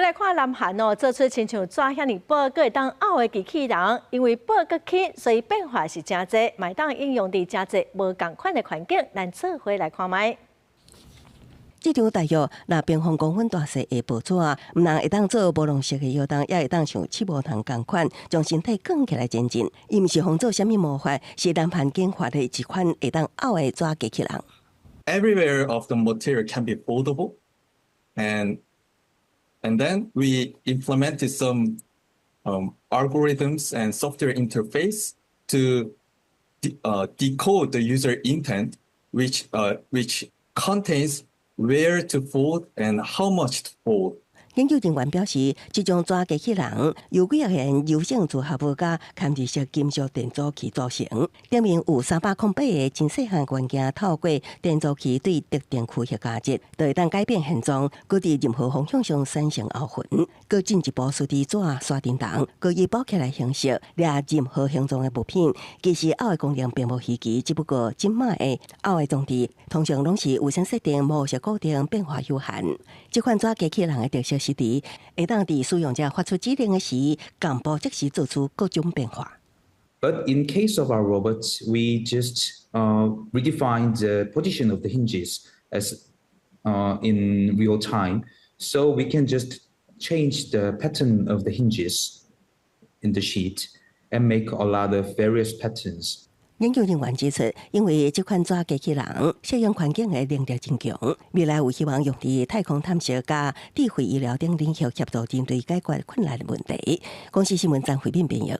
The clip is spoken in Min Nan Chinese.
來看南韓哦，做出親像紙遐爾薄，閣會當拗的機器人，因為薄閣輕，所以變化是誠濟，嘛會當應用佇誠濟無仝款的環境。咱做伙來看覓。這張大約六平方公分大細的薄紙，毋但會當做無龍式的搖動，也會當像刺毛蟲仝款，將身體捲起來前進。伊毋是仿做啥物魔法，是南韓研發的一款會當拗的紙機器人。 Every layer of the material can be foldable, and then we implemented some algorithms and software interface to decode the user intent, which contains where to fold and how much to fold. 研究人員表示，這種紙機器人由幾仔個柔性組合物佮嵌入式金屬電阻器組成，頂面有308個真細項元件，透過電阻器對特定區域加熱，就會當改變形狀，閣佇任何方向上產生凹痕，閣進一步使佇紙沙振動，閣以包起來形式掠任何形狀的物品。其實拗的功能並無稀奇，只不過這擺的拗的裝置通常攏是預先設定模式固定，變化有限。這款紙機器人的特色是佇會當佇使用者發出指令的時，仝步即時做出各種變化。 But in case of our robots, we just redefine the position of the hinges as in real time. So we can just change the pattern of the hinges in the sheet and make a lot of various patterns. 研究人員指出，因為這款紙機器人適應環境的能力真強，未來有希望用佇太空探索佮智慧醫療等領域協助人類解決困難的問題。公視新聞張慧敏編譯。